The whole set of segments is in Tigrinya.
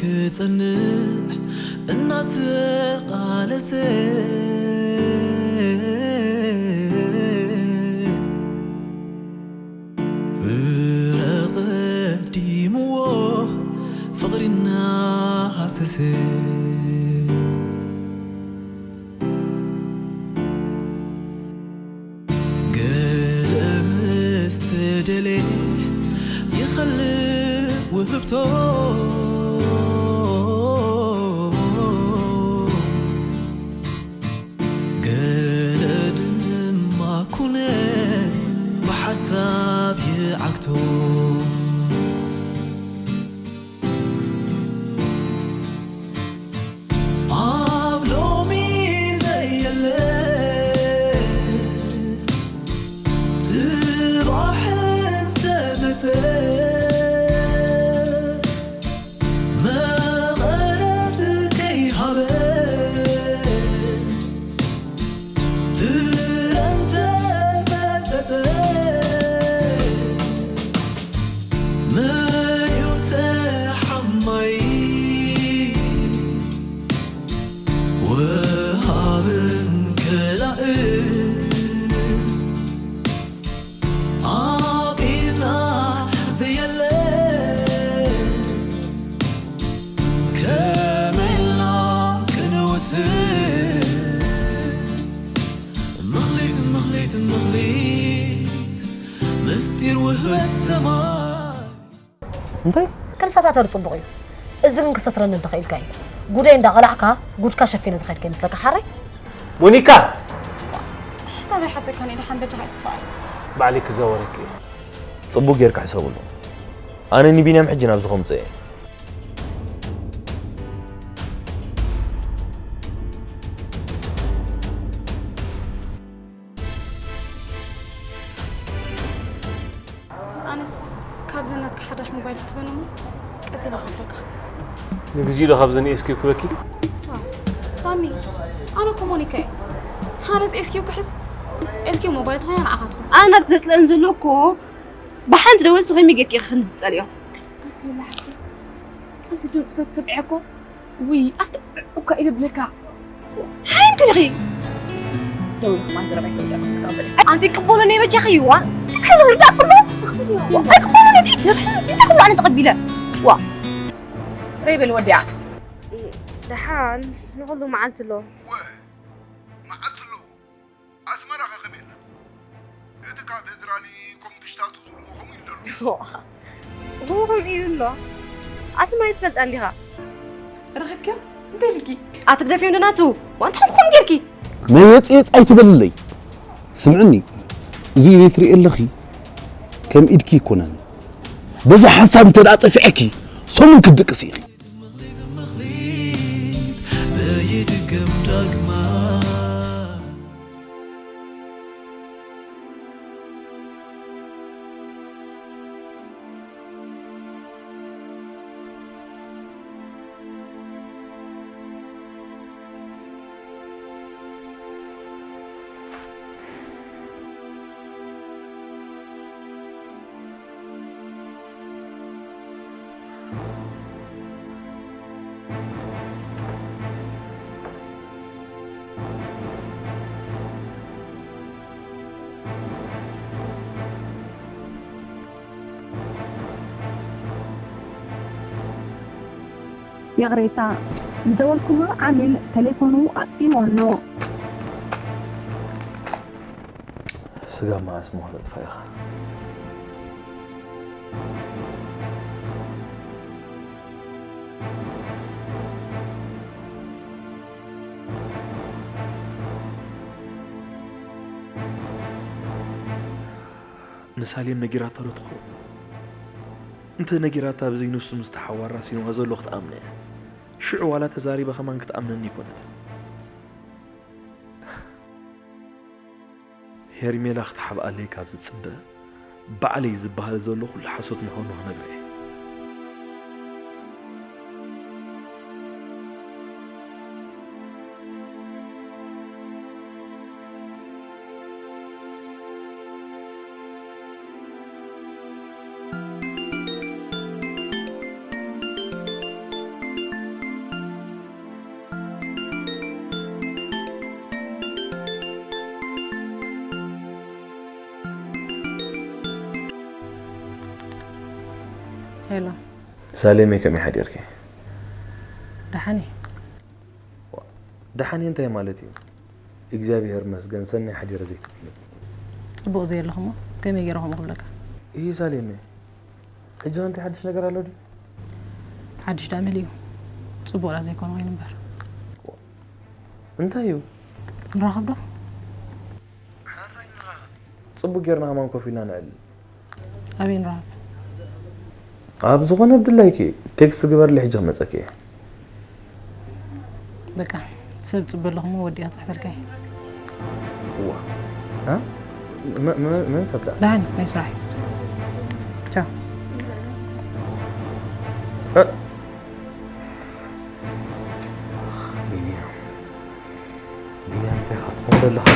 ክጸንዕ እናተቓለሰ፣ ፍረ ቀዲምዎ ፍቕሪ እናሃሰሰ፣ ገለ ምስ ተደልየ ይኸልእ ውህብቶ። ገለ ድማ ኩነት ብሓሳብ ይዓግቶ። ኣብ ሎሚ ዘየለ ጽባሕ እንተመጸ፣ መቐረት ከይሃበ፣ ፍረ እንተመጸጸ፣ መን እዩ ተሓማይ? ወሃብን ከላእን ኣብ ኢድና ዘየለ፣ ከመይ ኢልና ክንውስን? ምኽሊት፣ ምኽሊት፣ ምኽሊት፣ ምስጢር ውህበት ሰማይ። እንታይ? ክንሰታተር ጽቡቕ እዩ። እዚ ግን ክሰትረኒ እንተኽኢልካ እዩ። ጉደይ እንዳቐላዕካ ጉድካ ሸፊነ ዝኸድካ ይመስለካ ሓራይ? ሞኒካ! ሕሳብ ኣይሓተካን እየ፣ ደሓን በጃኻ ኣይትጥፋኣኒ። ባዕለይ ክዛወረኪ እየ። ጽቡቕ ጌርካ ሕሰብሉ። ኣነ ንቢንያም ሕጂ ናብዚ ከምጽኦ እየ። ኣነስ ካብዘን ናትካ ሓዳሽ ሞባይል ክትበኒ እሞ ቀስ ኢለ ከፍለካ። ንግዚኡ ዶ ካብዘን ኤስኪው ክበኪ? ዋው፣ ሳሚ፣ ኣነ እኮ ሞኒካ እየ። ኣነስ ኤስኪው ክሕዝ፣ ኤስኪው ሞባይል ትኾና ንዓኻ ትኹን። ኣነ ናትክ ዘጽልአን ዘሎ እኮ ብሓንቲ ደወል ስኺ ከመይ ጌርኪ ኢኺ ከምዚ ትጸልዮ? ኣንቲ ኢላ ሓፍተይ፣ ከምቲ ድምፂ ተትሰምዒ እኮ ውይ ኣቲ እኳ ኢለ ብለካ። ሓይን ክድኺ ደው ኢልኩም ኣንተ ረባይ ተውዳ ኣንቲ ቅበሎ ናይ በጃኺ ይዋ ትክክል ርዳእ ቅሎ ኣይቅበሎ ነቲ ዝርሕን እቲ ተኽሉ ኣነ ተቐቢለ ዋ ረይበል ወዲያ። ደሓን ንኹሉ መዓልቲ ኣሎ። መዓልቲ ኣለዎ። ኣስመራ ከ ከመይ ኣላ? እቲ ካቴድራሊ ኮም ግሽታልቱ ዝብልዎ ከምኡ ኢሉ ኣሎ። እዎ ከምኡ ኢሉ ኣሎ። ኣስመራ ይትፈልጣ እንዲኻ? ረኺብክዮ? እንታይ ኢልኪ? ኣትግደፍዮ እንዶ ናቱ። ዋንታ ከምኡ ጌርኪ? መየጽየጽ ኣይትበልለይ። ስምዕኒ፣ እዚ ኢለ ትሪኢ ኣለኺ ከም ኢድኪ ይኮነን። በዚ ሓንሳብ እንተ ደኣ ጠፊዐኪ ሰሙን ክትድቅሲ ኢኺ። ዘይድገም ዳግማይ። ይቕሬታ፣ ዝደወልኩሉ ዓሚል ተሌፎኑ ኣጥፊእዎ ኣሎ። ስጋብ መዓስ እሞ ከተጥፍኣ ኢኻ? ንሳሌም ነጊራታ ዶ ትኸውን? እንተ ነጊራታ ብዘይ ንሱ ምስ ተሓዋራ ሲንዋ ዘሎ ክትኣምና እያ። ሽዑ ዋላ ተዛሪባ ከማን ክትኣምነኒ ኣይኮነትን። ሄርሜላ ክትሓብኣለይ ካብ ዝጽበ፣ ባዕለይ ዝበሃል ዘሎ ኩሉ ሓሶት ምዃኑ ክነግራ እየ። ሄሎ። ሳሌመይ ከመይ ሓዲርኪ? ደሓን እየ። ደሓን እየ እንታይ ማለት እዩ? እግዚኣብሔር ይመስገን ሰናይ ሓዲረ ዘይትብሊ። ጽቡቕ ዘየለኹሞ ከመይ ገይረ ከምኡ ክብለካ? ይህ ሳሌመይ ሕጂ እንታይ ሓድሽ ነገር ኣሎ ድዩ? ሓድሽ ዳኣ መሊኡ። ጽቡቕ ዳ ዘይኮነ ኮይኑ እምበር። እንታይ እዩ? ንራኸብ ዶ? ጽቡቕ ጌርና ከማን ኮፍ ኢልና ንዕልል። ኣበይ ንራኸብ? ኣብ ዝኾነ ብድላይኪ ቴክስት ግበርለይ ሕጂ ክመጸኪ እየ። በቃ ሰብ ጽበ ኣለኹሞ ወዲኣ ጽሕፈልካ እየ። እዋ እ? መ- መ- መን ሰብ ደኣ? ደሓን ናይ ስራሕ እዩ። ቻው። እ? ቢንያም ቢንያም እንታይ ኢኻ ትኾን ዘለኻ?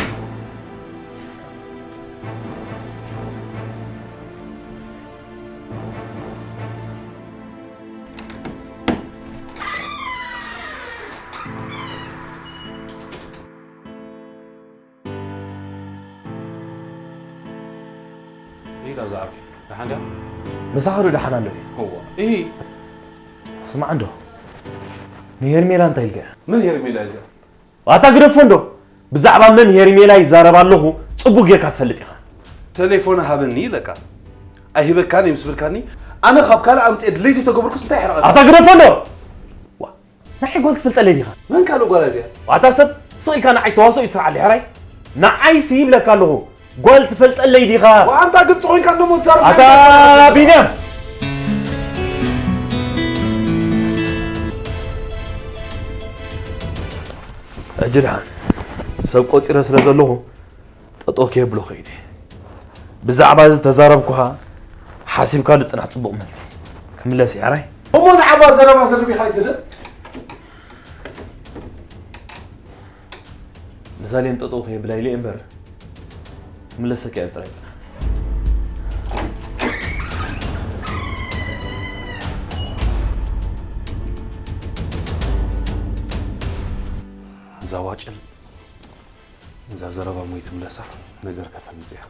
ኢዳ ዝዓርኪ ደሓን ድያ? ምሳኻ ዶ ደሓን ኣሎ እዩ? እዋ እሂ ስማዕ እንዶ ንሄርሜላ እንታይ ኢልካ? መን ሄርሜላ እዚኣ? ኣታ ግደፎ እንዶ ብዛዕባ መን ሄርሜላ ይዛረብ ኣለኹ ጽቡቅ ጌርካ ትፈልጥ ኢኻ። ቴሌፎን ሃበኒ ኢለካ ኣይህበካን እዮም ስብልካኒ ኣነ ካብ ካልእ ኣምፅኤ ድሌት ተገብርኩስ እንታይ ይሕረቐካ ኣታ ግደፎ እንዶ ዋ ንዓይ ጓል ትፈልጠለይ ዲኻ? መን ካልእ ጓል እዚኣ ኣታ ሰብ ስቕ ኢልካ ንዓይ ተዋስኦ እዩ ትስርዓለይ ሕራይ ንዓይሲ ይብለካ ኣለኹ ጓል ትፈልጠለይ ዲኻ? ኣንታ ግልፂ ኮይንካ እንደሞ ትዛረብ ኣታ ቢንያም ሕጂ ደሓን ሰብ ቆፂረ ስለ ዘለኹ ጠጠው ከየብሎ ከይደ ብዛዕባ እዚ ተዛረብኩኻ ሓሲብካሉ ፅናሕ ፅቡቕ መልሲ ክምለስ እዩ ሕራይ እሞ ንዓባ ዘረባ ዘርቢኻ ኣይትድእ ንሳሌም ጠጠው ከየብላ ኢለ እምበር ክምለሰካ እየ ጥራይ ፅናሕ እዛ ዋጭል እዛ ዘረባ ሞይ ትምለሳ ነገር ከተምፅያ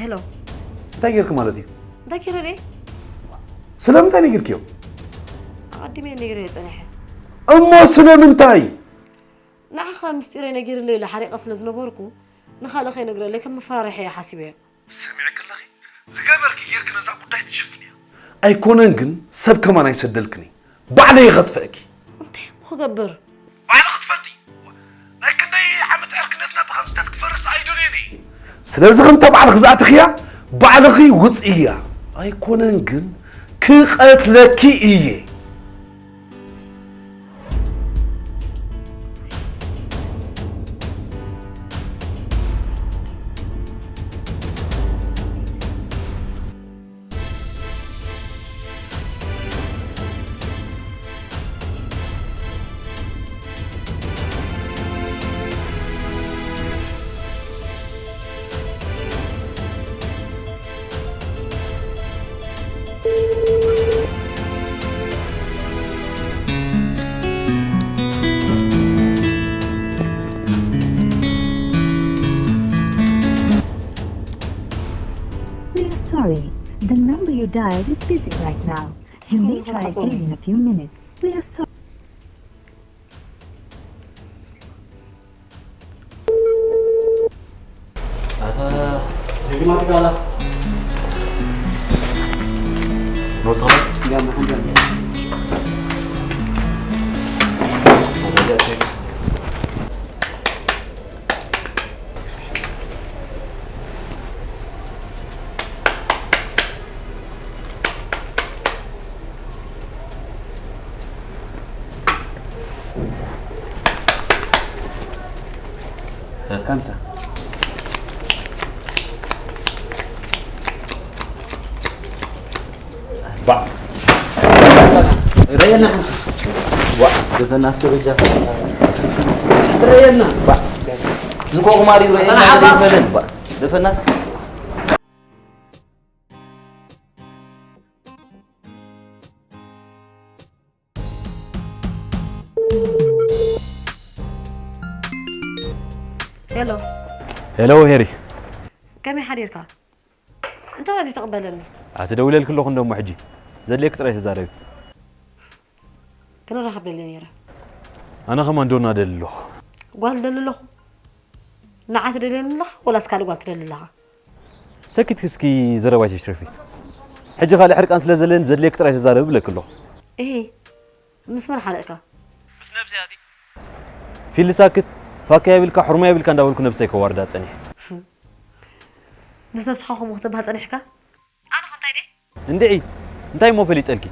ሄሎ እንታይ ጌርክ ማለት እዩ እንታይ ኪረዴ ስለምንታይ ነጊርክዮ ኣቐዲመ ነጊረ ጸኒሐ እሞ ስለምንታይ ንዓኻ ምስጢረይ ነጊርለይ ኢለ ሓሪቐ ስለ ዝነበርኩ ንኻልእ ከይነግረለይ ከም መፈራርሒ እየ ሓሲበዮ ሰሚዕክለኺ ዝገበርኪ ጌርክ ነዛ ጉዳይ ትሽፍንያ ኣይኮነን ግን ሰብ ከማን ኣይሰደልክኒ ባዕለይ ከጥፈእኪ እንታይ እሞ ክገብር ባዕልኺ ትፈልጢ ናይ ክንደይ ዓመት ዕርክነትና ብኸምዚ ተትክፈርስ ኣይደልዮን እየ ስለዚ ከምታ ባዕልኺ ዝኣተኽያ ባዕልኺ ውፅእያ ኣይኮነን ግን ክቐትለኪ እየ We are sorry. The number you dialed is busy right now. You may try again in a few minutes. We are sorry. ኣታ ሪማት ጋላ ኖሳ ካንሳ ባዕ ረየና ሓንቲ ዋ፣ ደፈና እስከ በጃ። ትረየና። ባ። ዝኮ ቁማር ይረየና። ፈተና ሓባ። ይበለን። ባ። ደፈና እስከ። ሄሎ። ሄሎ ሄሪ። ከመይ ሓዲርካ? እንታ ዘይተቕበለኒ? ኣቲ ደውለልኪ ኣለኹ እንደሞ ሕጂ። ዘድልየኪ ጥራይ ተዛረቢ። ክንራኸብ ደልየ ነይረ። ኣነ ከማን ዶና ደሊ ኣለኹ። ጓል ደሊ ኣለኹ? ንዓት ደልየኒ ኣለኻ ወላስ ካልእ ጓል ትደሊ ኣለኻ? ሰኪትኪ እስኪ ዘረባሽ ሽረፊ። ሕጂ ካልእ ሕርቃን ስለ ዘለኒ ዘድልየኪ ጥራይ ተዛረቢ ብለኪ ኣለኹ። እሂ፣ ምስ መን ሓረቕካ? ምስ ነብሰይ ኣቲ። ፊሊ ሳክት፣ ፋካ የብልካ፣ ሕርማ የብልካ እንዳበልኩ ነብሰይ ከዋርዳ ጸኒሐ። ምስ ነብስኻ ከምኡ ክትብሃል ጸኒሕካ? ኣነ ኸ እንታይ ድየ? እንድዒ፣ እንታይ እሞ ፈሊጠልኪ?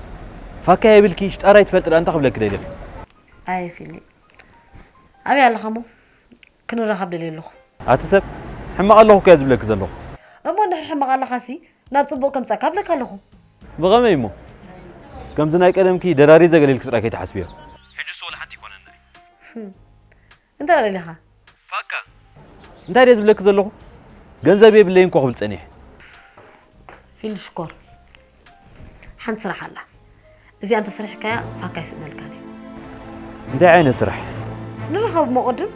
ፋካ የብልኪ፣ ሽጣራ ይትፈልጢ ደኣ እንታይ ክብለኪ ደይደልኪ? ኣየ ፊሊ፣ ኣበይ ኣለኻ እሞ? ክንራኸብ ደልየ ኣለኹ። ኣቲ ሰብ፣ ሕማቕ ኣለኹ እኮ እየ ዝብለኪ ዘለኹ። እሞ እንድሕር ሕማቕ ኣለኻሲ ናብ ጽቡቕ ከምጻካ እብለካ ኣለኹ። ብኸመይ እሞ? ከምዚ ናይ ቀደምኪ ደራሪ ዘገሊልኪ ጥራይ ከይትሓስብዮ። ሕጅስ ወላ ሓንቲ ኣይኮነን። እንታይ ደሊኻ? ፋካ። እንታይ ድየ ዝብለኪ ዘለኹ? ገንዘብ የብለይን እኮ ክብል ጸኒሐ። ፊልድ ሽኮር፣ ሓንቲ ስራሕ ኣላ። እዚኣ እንተሰሪሕካያ ፋካ ኣይስእነልካን እዩ። እንታይ ዓይነት ስራሕ? ንራኸብ እሞ ቅድም።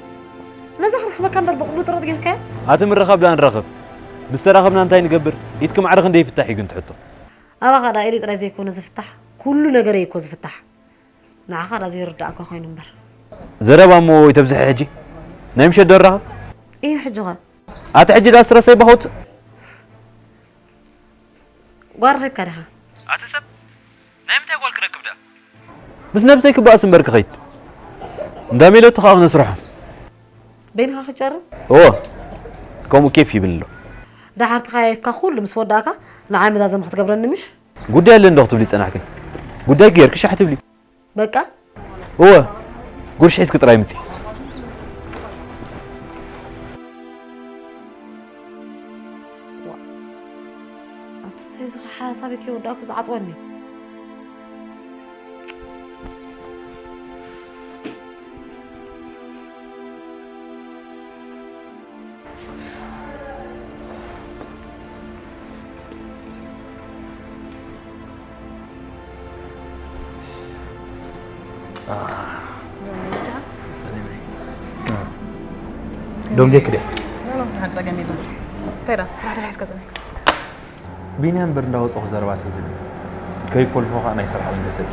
ነዛ ክረኽበካ እምበር ብቕቡል ጥርጥ ጌርካያ? ኣቲ ምርኻብ ደኣ ንራኸብ። ምስ ተራኸብና እንታይ ንገብር? ኢድኪ ማዕረ ክንደይ ይፍታሕ እዩ ግን እቲ ሕቶ? ኣባኻ ደኣ ኢደይ ጥራይ ዘይኮነ ዝፍታሕ፣ ኩሉ ነገረይ እኮ ዝፍታሕ። ንዓኻ ደኣ ዘይርድኣካ ኮይኑ እምበር። ዘረባ እሞ ይተብዝሒ ሕጂ። ናይ ምሸት ዶ ንራኸብ? እዩ ሕጂ ኸ? ኣቲ ሕጂ ደኣ ስረሰይ ባኹት። ጓል ረኺብካ ዲኻ? ኣቲ ሰብ ናይ ምንታይ ጓል ክረክብ ደኣ? ምስ ነብሰይ ክበኣስ እምበር ክኸይድ። እንዳ ሜሎቲ ከኣ ክነስርሖ። በይንኻ ክትጨርም? እወ። ከምኡ ኬፍ ይብል ኣሎ። ደሓር ተኸያይፍካ ኩሉ ምስ ወዳእካ ንዓይ መዛዘሚ ክትገብረኒ ምሽ? ጉዳይ ኣለኒ ዶ ክትብሊ ጸናሕክን? ጉዳይ ጌርኪ ሻሕ ትብሊ። በቃ እወ ጉርሽ ሒዝኪ ጥራይ ምጺ። ኣንተ እዚ ሓሳብ ከይወዳእኩ ዝዓጽወኒ። ዶንጌ ክደ ሓንቲ ጸገም የለን። እንታይ ደኣ ስራሕ ዲኻ ሒዝካ ጸኒሕካ? ቢንያም እምበር እንዳወፀኹ ዘረባ ትሕዝኒ። ከይኮልፎ ከዓ ናይ ስራሕ ወይን ተሰኪ።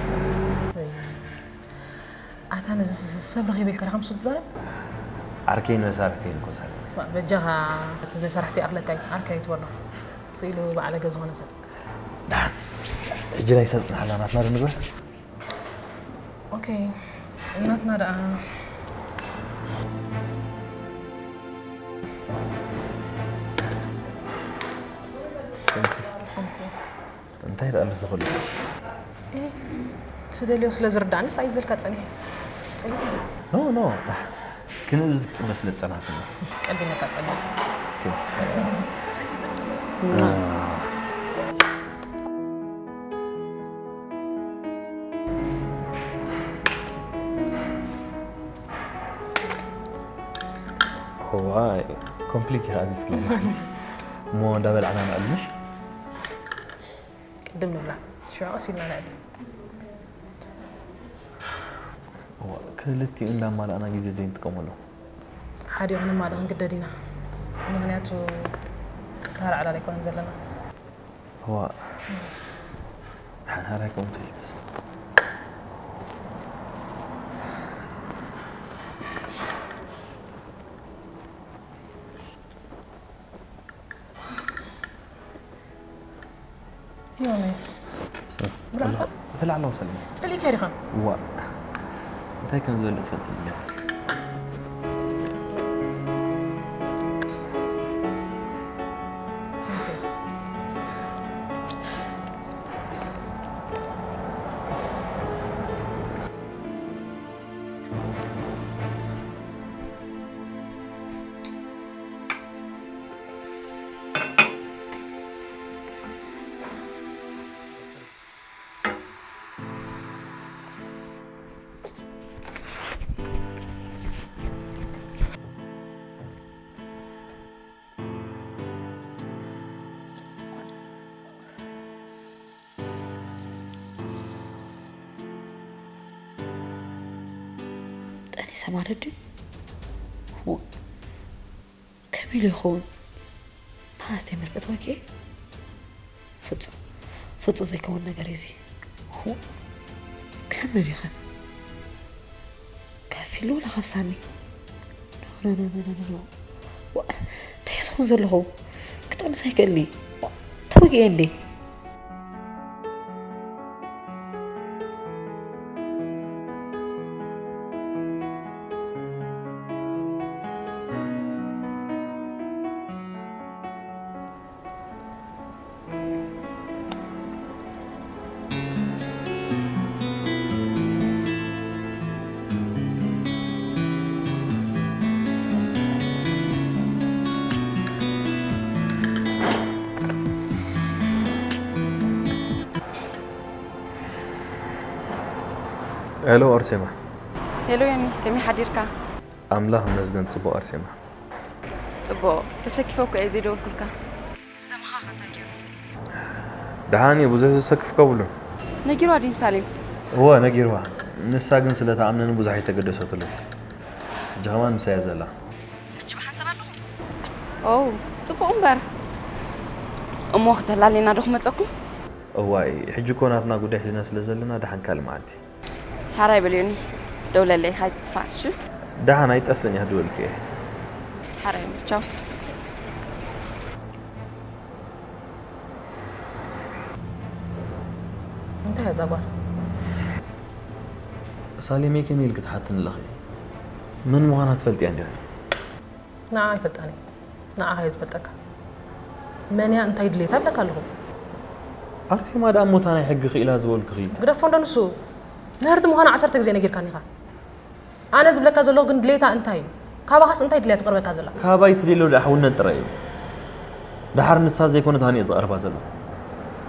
ኣታ ነዚ ሰብ ረኺበ ኢልካ ዲኻ ምስሉ ትዛረብ? ዓርከይን መሳርሕተይን እኮ ሳሚ። በጃኻ እቲ መሳርሕቲ ይኣኽለካ እዩ፣ ዓርከይ ኣይትበሎ። ስኢሉ በዓለገ ዝኾነ ሰብ። ደሓን። ሕጂ ናይ ሰብ ፅንሓላ ናትና ዶ ንግበር? ኦኬ፣ ናትና ደኣ። እንታይ ደኣ ኣሎ ዝኽእል? እ፣ ትደልዮ ስለ ዝርዳእንስ ኣይዘልካ ጸኒሐ። ጽሊካ። ኖ፣ ኖ። ክንእዝዝ ክጽበ ስለ ዝጸናሕኩ። ቀልዲ ነካ ጸኒሐ። ኮዋይ ኮምፕሊት ኢኻ ኣዚዝክለና። እሞ እንዳበላዕና ንዕል ምሽ? ቅድም ንብላ። ሽዑ ቀስ ኢልና ንዕል። እዋ፣ ክልቲኡ እንዳማላእና ግዜ ዘይንጥቀመሉ። ሓዲኡ ክንማልእ ክንግደድ ኢና። ምኽንያቱ ተራ ዕላል ኣይኮነን ዘለና። እዋ፣ ደሓን ሃራይ ከምኡ ከይልበስ። ዮኒ፣ ብላዕባ ብላዕላ ወሰድኒ። ጸሊእካ ዲኻ? እዋ፣ እንታይ ከም ዝበልዕ ትፈልጥ እንዲያ። ተማሪ ድዩ? እዋ፣ ከመይ ኢሉ ይኸውን? መዓስ ተመልከት ወኬ? ፍጹም፣ ፍጹም ዘይከውን ነገር እዩ እዚ። እዋ፣ ከመይ ኢሉ ይኸውን? ካብ ፊሉ ወላ ካብ ሳሚ? ኖ፣ ኖ፣ ኖ፣ ኖ፣ ኖ፣ ኖ። ዋ፣ እንታይ ዝኸውን ዘለኹ? ክጠንስ ኣይክእልኒ። ዋ፣ ተወጊኤ እንዴ? ሄሎ ኣርሴማ። ሄሎ ዮኒ፣ ከመይ ሓዲርካ? ኣምላኽ ይመስገን፣ ጽቡቕ ኣርሴማ። ጽቡቕ፣ ተሰኪፈ እኮ እየ ዘይደወልኩልካ። ዘመኻኸ እንታይ ገይሩ? ደሓን እዩ፣ ብዙሕ ዘሰክፍ ከብሉን። ነጊርዋ ድዩ ሳሌም? እወ፣ ነጊርዋ። ንሳ ግን ስለ ትኣምነኒ ብዙሕ ኣይተገደሰትሉን። ሕጂ ከማን ምሳይ እያ ዘላ። ሕጂ ብሓንሳብ ኣለኹም? ኦ፣ ጽቡቕ እምበር። እሞ ክተላልየና ዶ ክመጸኩም? እዋይ፣ ሕጂ እኮ ናትና ጉዳይ ሒዝና ስለ ዘለና ደሓን ካልእ መዓልቲ። ሓራይ በል ዮኒ፣ ደውለለይ፣ ካይትጥፋእ፣ እሺ? ደሓን ኣይጠፍእን እየ፣ ክድወልኪ እየ። ሓራይ በል፣ ቻው። እንታይ እያ እዛ ጓል? ሳሌመይ ከመይ ኢልኪ ትሓትኒ ኣለኺ? መን ምዃና ትፈልጥያ እንዲኺ? ንዓ ኣይፈልጣን እየ። ንዓኻ እየ ዝፈልጠካ። መን እያ፣ እንታይ ድሌታ ኣለካ ኣለኹ። ኣርሴማ ደኣ እሞ እታ ናይ ሕጊ ክኢላ ዝበልኩኺ። ግደፎ እንዶ ንሱ። ምህርቲ ምዃና ዓሰርተ ግዜ ነጊርካኒ ኢኻ። ኣነ ዝብለካ ዘለኹ ግን ድሌታ እንታይ እዩ? ካባኻስ እንታይ ድልያ ትቕርበካ ዘላ? ካባይ ትደልዮ ደኣ ሕውነት ጥራይ እዩ። ደሓር ንሳ ዘይኮነት ሃኒ እየ ዝቐርባ ዘለኹ።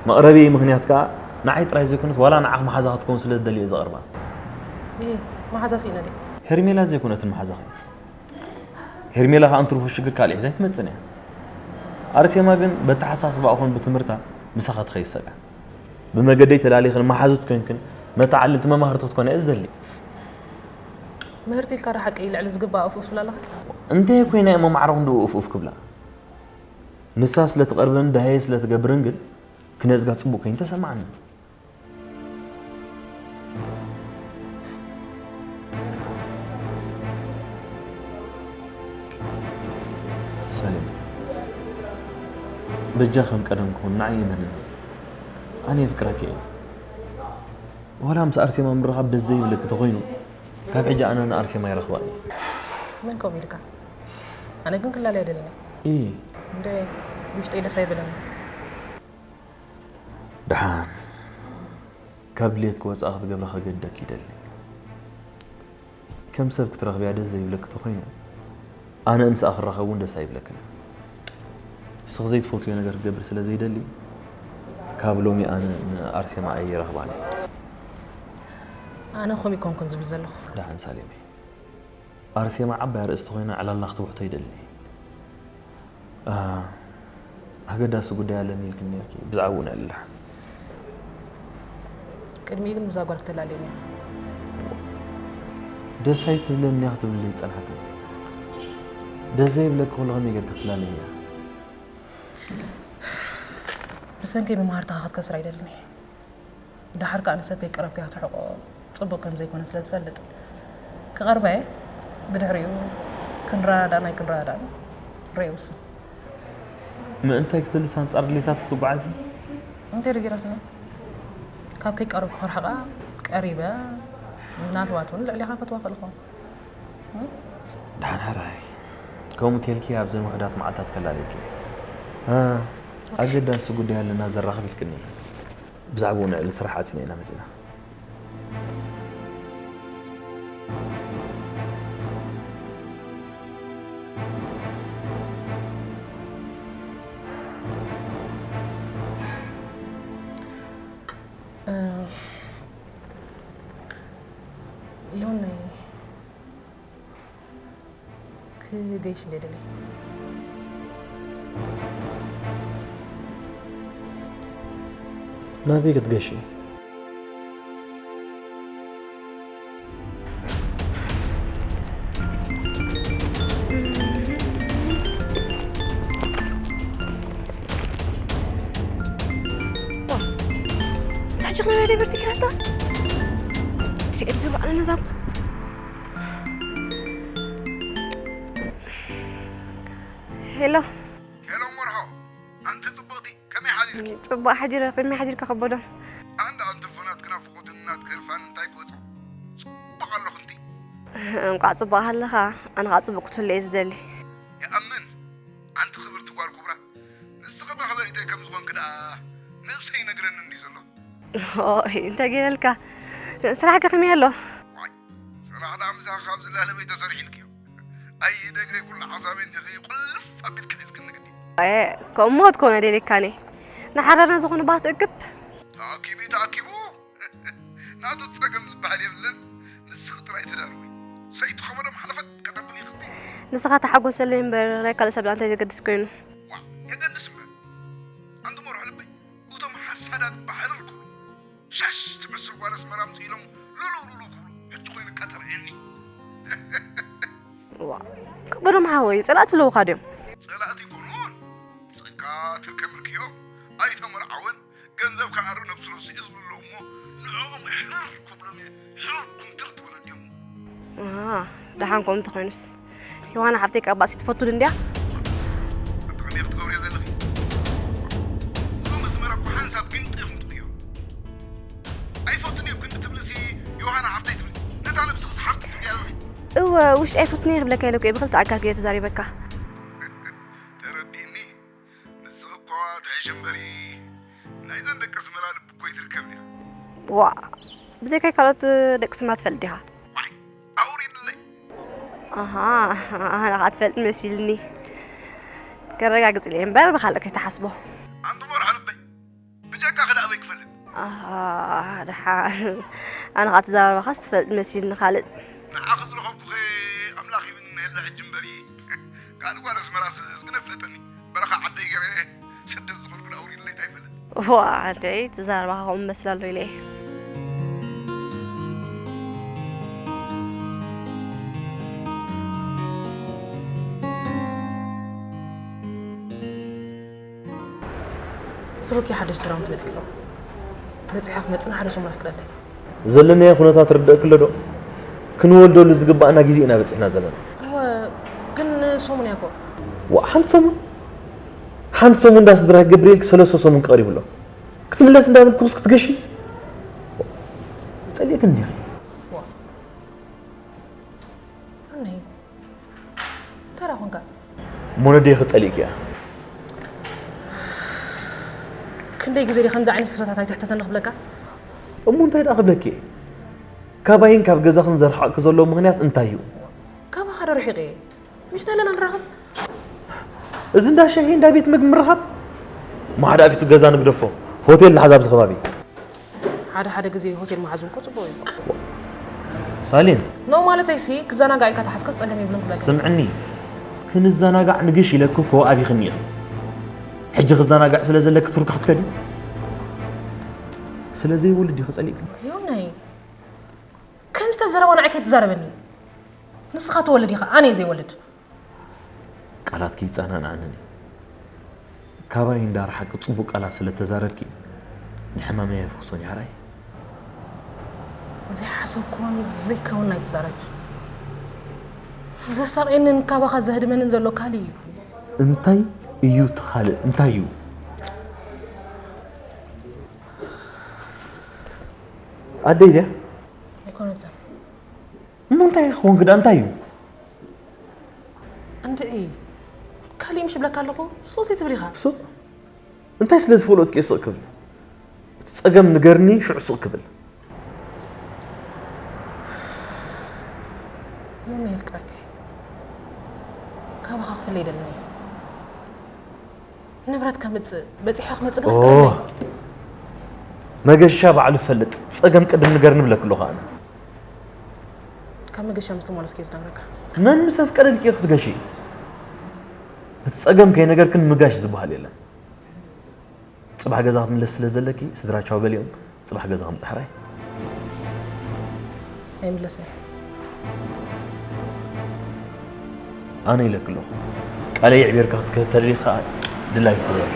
መቕረቢ ምኽንያት ከኣ ንዓይ ጥራይ ዘይኮነት ዋላ ንዓኽ መሓዛ ክትከውን ስለ ዝደሊ እየ ዝቐርባ። እሂ፣ መሓዛ ስኢነ ድየ? ሄርሜላ ዘይኮነትን መሓዛኺ። ሄርሜላ ከኣ እንትርፎ ሽግር ካልእ ሒዛ ኣይትመጽእን እያ። ኣርሴማ ግን በተሓሳስባኣ ኾን ብትምህርታ ምሳኻ ትኸይድ ሰብ እያ። ብመገደይ ተላሊኽን መሓዙት ኮንክን መተዓልልቲ መማህርቲ ክትኮና እየ ዝደሊ። ምህርቲ ኢልካ ዶ ሓቂ ልዕሊ ዝግባእ ኡፍ ኡፍ ትብላ ኣለኻ? እንተ ኮይና እየ መማዕረ ክንድኡ ኡፍ ኡፍ ክብላ። ንሳ ስለ ትቐርብን ደሃየ ስለ ትገብርን ግን ክነጽጋ ጽቡቕ ኮይኑ ተሰማዓኒ። ሰሌም፣ በጃ ከም ቀደም ክኹን ንዓይ እመንኒ። ኣነ የፍቅረኪ እየ። ወላ ምስ ኣርሴማ ምርኻብ ደስ ዘይብለኪ ተኾይኑ፣ ካብ ሕጂ ኣነ ንኣርሴማ ይረኽባ እየ። መን ከምኡ ኢልካ? ኣነ ግን ክላለ ኣይደልን እየ። እይ። እንደ ውሽጠይ ደስ ኣይብለኒ። ደሓን፣ ካብ ድሌትኪ ወጻኢ ክትገብሪ ከገድደኪ ይደሊ። ከም ሰብ ክትረኽብያ ደስ ዘይብለኪ ተኾይኑ፣ ኣነ ምስኣ ክራኸብ እውን ደስ ኣይብለክን። ንስኺ ዘይትፈትዮ ነገር ክገብር ስለ ዘይደሊ፣ ካብ ሎሚ ኣነ ንኣርሴማ ኣይረኽባን እየ። ኣነ ከምኡ ኣይኮንኩን ዝብል ዘለኹ። ደሓን ሳሌመይ፣ ኣርሴማ ዓባይ ኣርእስቲ ኮይና ዕላልና ክትውሕቶ ይደሊ። አ፣ ኣገዳሲ ጉዳይ ኣለኒ ኢልክኒ ነርኪ፣ ብዛዕባኡ ነዕልል። ቅድሚኡ ግን ብዛ ጓል ክትላለየኒ እያ። ደስ ኣይትብለኒ እያ ክትብልለይ ዝጸንሓክን። ደስ ዘይብለኪ ከሎ ከመይ ጌርኪ ክትላለይኒ እያ? ብሰንከይ መማህርትኻ ክትከስር ኣይደልን እየ። ደሓር ከኣ ንሰብ ከይቀረብክያ ትሕቆ ጽቡቕ ከም ዘይኮነ ስለ ዝፈልጥ፣ ክቐርባ እየ። ብድሕሪኡ ክንረዳዳእን ኣይክንረዳዳእን ርእየ ይውስን። ምእንታይ ክትብልስ ኣንጻር ድሌታት ክትጓዓዚ? እንታይ ዶ ገይራትና? ካብ ከይቀረብኩ ክርሕቓ ቀሪበ፣ ምናልባት እውን ልዕሌኻ ፈትዋ ክእል እኸውን። እም? ደሓን ሕራይ። ከምኡ ተልኪ ኣብዘን ውሑዳት መዓልታት ከላለየኪ። እ፣ ኦኬ። ኣገዳሲ ጉዳይ ኣለና ዘራኽብ ኢልክኒ። ብዛዕባኡ ንዕሊ ስራሕ ዓጺና ኢና መጺና። እ፣ ዮናይ፣ ክገይሽ እንደ ደለይ። ናበይ ክትገሺ? ጭኽና ናይ ደብር ትኪራታ ሽኤል ተባዕለ ነዛብ። ሄሎ። ሄሎ መርሃ፣ ኣንቲ ጽብቕቲ፣ ከመይ ሓዲርኪ? ጽቡቕ ሓዲረ፣ ከመይ ሓዲርካ ከበዶ? ኣንድ ኣንቲ ፎናት ክናፍቆትን ናት ከርፋን እንታይ ክወጻ? ጽቡቕ ኣለኹ እንቲ። እንቋዕ ጽቡቕ ኣለኻ፣ ኣነ ኸዓ ጽቡቕ ክትህሉ እየ ዝደሊ። ይኣምን፣ ኣንቲ ክብርቲ ጓል ኩብራ፣ ንስኺ መኽበሪተይ ከም ዝኾንኪ ደኣ ነብሰይ ይነግረኒ እንዲ ዘሎ። ኦይ፣ እንታይ ገይረልካ? ስራሕከ ከመይ ኣሎ? ዋይ፣ ስራሕ ደኣ ምሳኺ ካብ ዝላለ በይ ተሰሪሕልኪዮ። ኣይ፣ ደግረይ ኩሉ ሓሳበይ እንዲኺ ቁልፍ ኣቢልኪ ሒዝክኒ ግዲ። ኣየ፣ ከምኡ ትኮነ ደሊካኒ። ንሓረርና ዝኾነ ባት እክብ። ተኣኪቡ፣ ተኣኪቡ። ናቱ ጸገም ዝበሃል የብለን። ንስኺ ጥራይ ተዳለዊ። ሰይቲ ኸበዶም ሓለፈት ከተብሊ ይኽቲ። ንስኻ ተሓጎሰለይ እምበር፣ ናይ ካልእ ሰብ እንታይ ዘገድስ ኮይኑ? ዋ፣ የገድስ እምበር። ኣንቱም ወርሑ ልበይ፣ እቶም ሓሳዳት ባሕሪ ልኩሉ። ሻሽ ትመስል ጓል ኣስመራ ኣምፅኡ ኢሎም ሉሉ ሉሉ ክብሉ። ሕጂ ኮይኑ ቀተርኤኒ። ዋ፣ ከበዶም ሓወይ፣ ጸላእቲ ኣለውኻ ድዮም? ጸላእቲ ይኮኑን። ጸጋ ትርከምልክዮ። ኣይተመርዓወን። ገንዘብ ከዓሩ ነብሱ ረሲዑ ዝብሉ ኣለዉ እሞ ንዕኦም ሕርር ክብሎም እየ። ሕርር ኩምትር ትበለ ድዮም። ኣሃ፣ ደሓን ከምኡ እንተኾይኑስ። ዮሃና ሓፍተይ ካብ ባእሲ ትፈቱ ዶ እንድያ? ብጣዕሚ ክትገብርዮ ዘለኺ። እዞም ኣስመራ እኮ ሓንሳብ ግንጢ ኢኹም ትጥዮ። ኣይፈቱን እዮም ግንጢ ትብልሲ ዮሃና ሓፍተይ ትብሊ። ነታ ነብስኽስ ሓፍቲ ትብሊ ኣለኺ። እወ፣ ውሽጢ ኣይፈቱን እየ ክብለካ ኢለ እኮ እየ ብኽልተ ኣካል ገይረ ተዛሪበካ። ተረዲእኒ። ንስኺ እኳ ትሕሽ እምበሪ፣ ናይዘን ደቂ ኣስመራ ልቢ እኮ ይትርከብን እያ። ዋ፣ ብዘይካይ ካልኦት ደቂ ኣስመራ ትፈልጥ ዲኻ? ዋይ፣ ኣውሪድለይ። ኣሃ፣ ኣነ ኸዓ ትፈልጥ መሲልኒ። ከረጋግጽ ኢለ እምበር ብኻልእ ከይትሓስቦ። ኣንቲ መርሖ ልበይ፣ ብጀካኺ ደኣ ኣበይ ክፈልጥ? ኣሃ፣ ደሓን። ኣነ ኸዓ ትዛረባኻስ ትፈልጥ መሲልኒ ካልእ። ንዓኺ ዝረኸብኩኺ ኣምላኽ ይብኒ የለ ሕጂ እምበሪ። ካልእ ጓል ኣስመራስ እስኪ ነፍለጠኒ። በረኻ ዓደይ ገይረ ስደት ዝኾንኩ ኣውሪድለይ እንታይ ይፈልጥ። ዋ፣ ኣደይ ትዛረባኻ ከምኡ መስል ኣሎ ኢለ እየ። ትሩኪ ሓድሽ ተራውን ትመጽእ ኣሎ። በጺሓ ክመጽእ ንሓደ ሰሙን ኣፍቅደለይ። ዘለናዮ ኩነታት ርደእኪ ኣሎ ዶ? ክንወልደሉ ዝግባኣና ግዜ ኢና በጺሕና ዘለና። እወ፣ ግን ሰሙን እያ እኮ። ዋ፣ ሓንቲ ሰሙን? ሓንቲ ሰሙን እንዳ ስድራ ክገብር ኢልኪ ሰለስተ ሰሙን ክቐሪቡ ኣሎ። ክትምለስ እንዳበልኩ ምስ ክትገሺ? ጸሊእኪ እንዲኺ። ዋ። ኣነይ። እንታይ ደኣ ኾንካ? እሞ ነደይ ክጸሊእኪ እያ። ክንደይ ግዜ ድየ ከምዚ ዓይነት ሕቶታት ኣይትሕተተኒ ክብለካ? እሞ እንታይ ደኣ ክብለኪ እየ? ካባይን ካብ ገዛኽን ዘርሓቕኪ ዘሎ ምኽንያት እንታይ እዩ? ካባኻ ዶ ርሒቐ እየ? ምሽ ዘለና ንራኸብ? እዚ እንዳ ሻሂ፣ እንዳ ቤት ምግቢ ምርኻብ? እሞ ሓደ ኣፊቱ ገዛ ንግደፎ። ሆቴል ንሓዝ ኣብዚ ከባቢ። ሓደ ሓደ ግዜ ሆቴል ምሓዝ እኮ ጽቡቕ እዩ። ሳሊን። ኖ ማለተይ ሲ ክዘናጋዕ ኢልካ ተሓዝካስ ጸገም የብሉን ክብለካ። ስምዕኒ። ክንዘናጋዕ ንግሽ ኢለኪ እኮ ኣብይኽኒ ኢኺ። ሕጂ ክዘናጋዕ ስለ ዘለኪ ቱርኪ ክትከዲ? ስለ ዘይወልድ ዲኺ ጸሊእክኒ? ዮናይ። ከምዚ ተዘረባ ንዓይ ከይትዛረበኒ። ንስኻ ትወልድ ኢኻ፣ ኣነ እየ ዘይወልድ። ቃላትኪ ይጸናንዓንን እዩ። ካባይ እንዳረሓቂ ጽቡቕ ቃላት ስለ ተዛረብኪ፣ ንሕማመይ ኣይፍውሶን እዩ፣ ሓራይ። ዘይሓሰብክዎን ዘይከውን ኣይትዛረብ። ዘሳቕየንን ካባኻ ዘህድመንን ዘሎ ካልእ እዩ። እንታይ እዩ እቲ ካልእ? እንታይ እዩ? ኣደይ ድያ? ኣይኮነትን። እሞ እንታይ ክኾን ግዳ? እንታይ እዩ? እንድዒ፣ ካሊእ ምሽ እብለካ ኣለኹ፣ ሱቕ ዘይትብል ኢኻ። ሱቕ? እንታይ ስለ ዝፈለጥኪ እየ ስቕ ክብል? እቲ ጸገም ንገርኒ፣ ሽዑ ስቕ ክብል። ዮኒ የፍቅረካ እየ። ካባኻ ክፍለ ይደልን እየ። ንብረት ከምጽእ፣ በጺሐ ክመጽእ ግን ኦ፣ ፍቅረኛ እየ። መገሻ ባዕሉ ይፈልጥ። ጸገም ቅድም ንገርኒ እብለኪ ኣለኹ ኣነ። ካብ መገሻ ምስ ተመለስኩ እየ ዝነግረካ። መን ምስ ኣፍቀደልኪ ክትገሺ? እቲ ጸገም ከይነገርክን ምጋሽ ዝበሃል የለን። ጽባሕ ገዛ ክትምለስ ስለ ዘለኪ፣ ስድራ ቻው በሊኦም፣ ጽባሕ ገዛ ከምጽእ ሕራይ። ኣይምለስን። ኣነ ኢለኪ ኣለኹ። ቃለይ ኣዕቢርካ ክትከተል ኢኻ ድላይ ክብረር።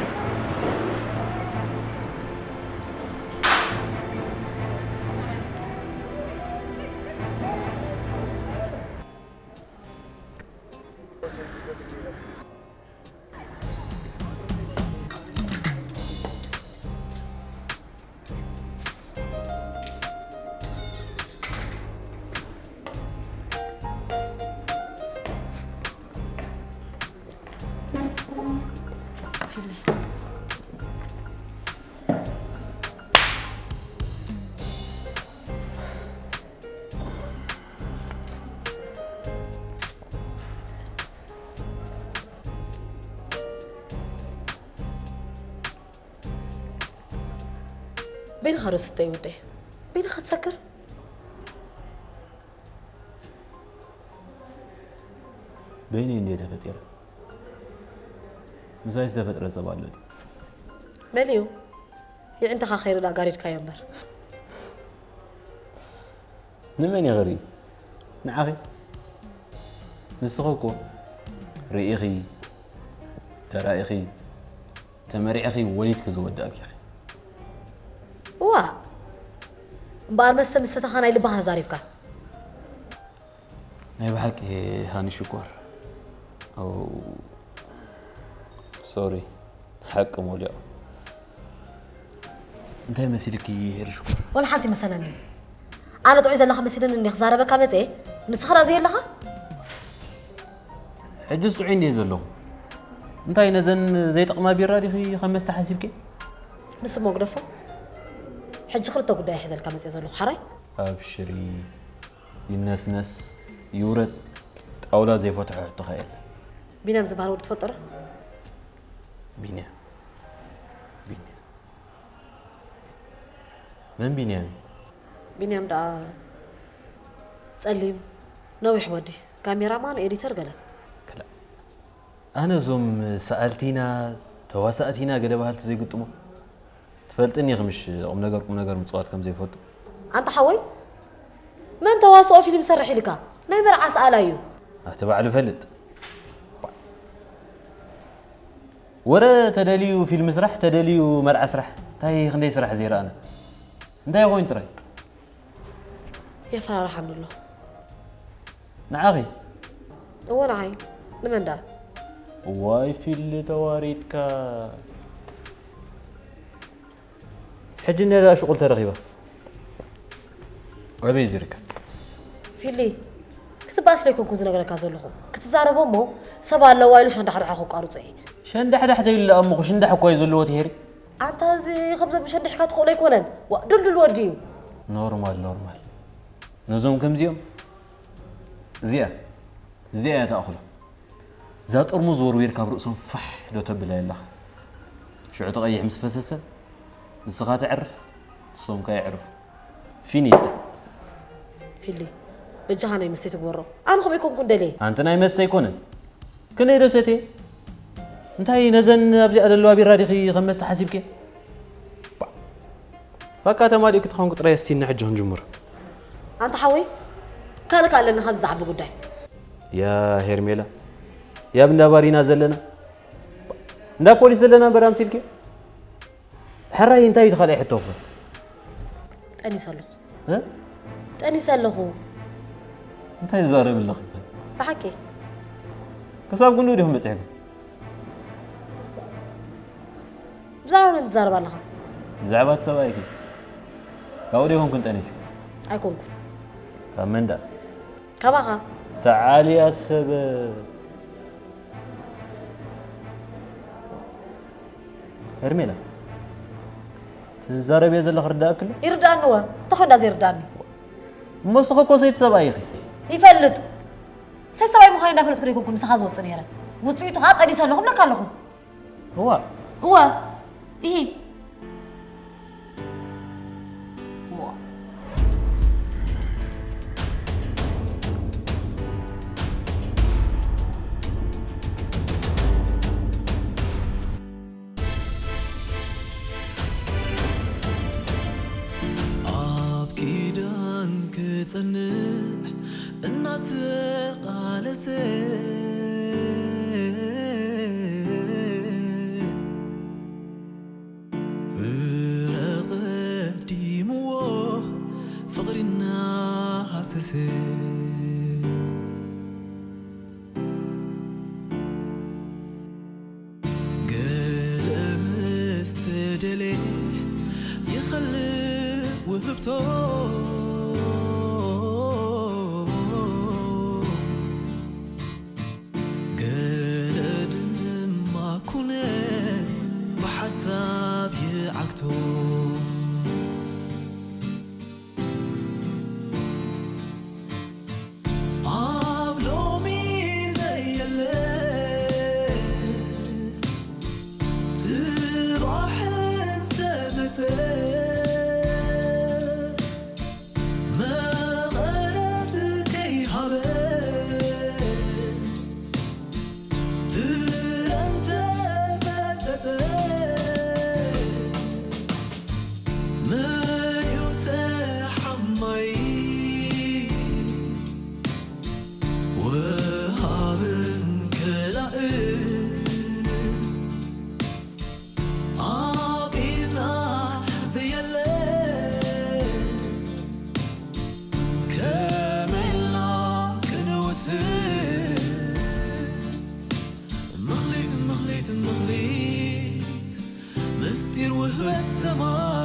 በይንኻ ዶ ስተይ ወደይ? በይንኻ ትሰክር? በይነይ እንዴ ተፈጢረ? ምሳይ ዝተፈጥረ ሰብ ኣሎ ድዩ? መሊኡ። የዕንተኻ ከይርዳ ጋሪድካዮ እምበር። ንመን እየ ክርኢ? ንዓኺ? ንስኺ እኮ ርኢኺ፣ ተራኢኺ፣ ተመሪዕኺ፣ ወሊድኪ ዝወዳእኪ ኢኺ። እዋ፣ እምበኣር መስተ ምስተተኻ ናይ ልብኻ ተዛሪብካ። ናይ ብሓቂ ሃኒ ሽኮር። ኦ፣ ሶሪ፣ ሓቂ ሞሊቑ። እንታይ መሲልኪ ሄሪ ሽኮር? ወላ ሓንቲ መሰለኒ። ኣነ ጥዑይ ዘለኻ መሲልኒ እንዲ ክዛረበካ መጽኤ፣ ንስኻ ራዚ የለኻ? ሕጅስ ጥዑይ እንዲየ ዘለኹ። እንታይ ነዘን ዘይጠቕማ ቢራ ዲኺ ከም መስተ ሓሲብኪ? ንሱ እሞ ግደፎ። ሕጂ ክልተ ጉዳይ ሒዘልካ መጽኤ ዘለኹ፣ ሓራይ? ኣብሽሪ፣ ይነስነስ ይውረድ፣ ጣውላ ዘይፈትሖ ሕቶኻ የለን። ቢንያም ዝበሃል ወዲ ትፈልጦ ዶ? ቢንያም? ቢንያም? መን ቢንያም? ቢንያም ደኣ ጸሊም ነዊሕ ወዲ፣ ካሜራማን፣ ኤዲተር ገለ። ክላ-፣ ኣነ እዞም ሰኣልቲና፣ ተዋሳእቲና ገለ በሃልቲ ዘይግጥሞ። ትፈልጥኒ ኢኺ ምሽ ቁም ነገር ቁም ነገር ምጽዋት ከም ዘይፈልጡ። ኣንታ ሓወይ፣ መን ተዋስኦ ፊልም ሰርሕ ኢልካ? ናይ መርዓ ሰኣላይ እዩ። ኣቲ ባዕሉ ይፈልጥ። ወረ ተደልዩ ፊልም ስራሕ፣ ተደልዩ መርዓ ስራሕ። እንታይ ክንደይ ስራሕ ዘይረኣና። እንታይ ኮይኑ ጥራይ? የፈራርሓኒ ኣሎ። ንዓኺ? እወ፣ ንዓይ። ንመን ደኣ? እዋይ ፊሊ ተዋሪድካ። ሕጂ እኒኣ ደኣ ሽቁል ተረኺባ። ኣበይ ዝርከብ? ፊሊ፣ ክትበኣስ ለይኮንኩ ዝነግረካ ዘለኹ። ክትዛረቦ እሞ ሰብ ኣለዋ ኢሉ ሸንዳሕዳሕ ከቋርጾ እየ። ሸንዳሕዳሕ ተይሉ ደኣ እሞ ሽንዳሕ እኮ እዩ ዘለዎ ትሄሪ። ኣንታ እዚ ከምዞም ሸንዲሕካ ትኽእሎ ኣይኮነን። ዋ፣ ድልድል ወዲ እዩ። ኖርማል፣ ኖርማል። ነዞም ከምዚኦም እዚኣ፣ እዚኣ እያ ትኣኽሎም። እዛ ጥርሙዝ ወርዊር ካብ ርእሶም ፋሕ ዶ ተብላ የለኻ። ሽዑ እቲ ቀይሕ ምስ ፈሰሰ፣ ንስኻ ተዕርፍ፣ ንሶም ከ የዕርፉ። ፊኒታ። ፊሊ፣ በጃኻ ናይ መስተይ ትግበሮ። ኣነ ከምኡ ኣይኮንኩን ደልየ። ኣንቲ ናይ መስተ ኣይኮነን። ክንደይ ዶ ሰትየ? እንታይ ነዘን ኣብዚኣ ዘለዋ ቢራ ዲኺ ከም መስተ ሓሲብኪ? ባ-፣ በቃ ተማሊእኪ ተኾንኩ ጥራይ እስቲ እና ሕጂ ክንጅምር። ኣንታ ሓወይ፣ ካልእ ከ ኣለኒ ካብዚ ዝዓቢ ጉዳይ። ያ ሄርሜላ፣ ያብ እንዳ ባር ኢና ዘለና። እንዳ ፖሊስ ዘለና እምበር ኣምሲልኪ። ሕራይ እንታይ እዩ እቲ ካልኣይ ሕቶ እኮ? ጠኒሰ ኣለኹ። እ? ጠኒሰ ኣለኹ። እንታይ ዝዛረብ ኣለኺ? ብሓቂ። ክሳብ ክንድኡ ዲኹም በጺሕኩም? ብዛዕባ መን ትዛረብ ኣለኻ? ብዛዕባ እቲ ሰብኣይኪ። ካብኡ ዶ ይኾንኩን ጠኒስኪ? ኣይኮንኩን። ካብ መን ደኣ? ካባኻ። ተዓልያ ሰብ። ሄርሜላ፣ ትዛረብዮ ዘለኺ ርዳእኪ ኣሎ? ይርድኣኒ እወ። እንተኾይኑ እንዳ ዘይርድኣኒ። እሞ ንስኺ እኮ ሰይቲ ሰብኣይ ኢኺ። ይፈልጥ። ሰይቲ ሰብኣይ ምዃነይ እንዳፈለጥኩ ዶ ኣይኮንኩን ምሳኻ ዝወጽእ ነይረ? ውጽኢቱ ኸኣ ጠኒሰ ኣለኹ እብለካ ኣለኹ። እዋ። እዋ። ኢሂ። እዋ። ኣብ ኪዳን ክጸንዕ እናተቓለሰ፣ ፍረ ቀዲምዎ ፍቕሪ እናሃሰሰ፣ ገለ ምስ ተደልየ ይኸልእ ውህብቶ፣ ገለ ድማ ኩነት ምኽሊት ምስጢር ውህበት ሰማይ